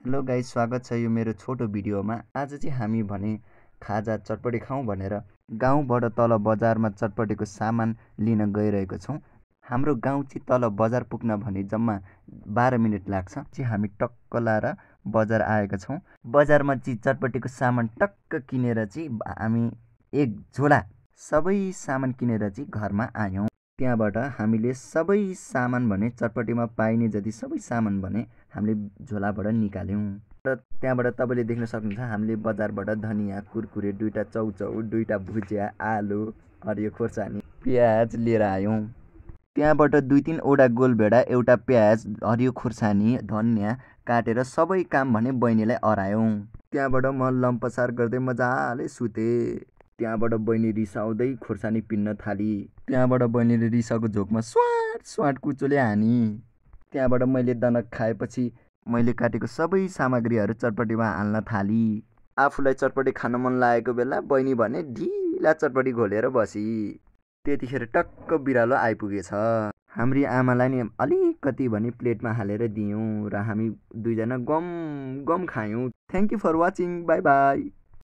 Hello guys, स्वागत छ यो मेरो छोटो भिडियोमा। आज चाहिँ हामी भने खाजा चटपटी खाउँ भनेर गाउँबाट तल बजारमा चटपटीको सामान लिन गइरहेको छौँ। हाम्रो गाउँ चाहिँ तल बजार पुग्न भने जम्मा 12 मिनट लाग्छ। चाहिँ हामी टक्क लाएर बजार आएका छौँ। बजारमा चाहिँ चटपटीको सामान टक्क किनेर चाहिँ हामी एक झोला सबै सामान किनेर चाहिँ घरमा आयौँ। त्यहाँबाट हामीले सबै सामान भने चटपटीमा पाइने जति सबै सामान भने हामीले झोलाबाट निकाल्यौँ। र त्यहाँबाट तपाईँले देख्न सक्नुहुन्छ हामीले बजारबाट धनियाँ, कुरकुरे, 2टा चाउचाउ, 2टा भुजिया, आलु, हरियो खोर्सानी, प्याज लिएर आयौँ। त्यहाँबाट 2-3 वटा गोलभेडा, एउटा प्याज, हरियो खोर्सानी, धनियाँ काटेर सबै काम भने बहिनीलाई अरायौँ। त्यहाँबाट म लम्पसार गर्दै मजाले सुतेँ। त्यहाँबाट बहिनी रिसाउँदै खोर्सानी पिन्न थाली। त्यहाँबाट बहिनीले रिसाको झोकमा स्वाट स्वाट कुचोले हानी। त्यहाँबाट मैले दनक खाएपछि मैले काटेको सबै सामग्रीहरू चटपटीमा हाल्न थाली। आफूलाई चटपटी खान मन लागेको बेला बहिनी भने ढिला चटपटी घोलेर बसी। त्यतिखेर टक्क बिरालो आइपुगेछ। हाम्री आमालाई नि अलिकति भने प्लेटमा हालेर दियौँ र हामी दुईजना गम गम खायौँ। Thank you for watching. Bye by.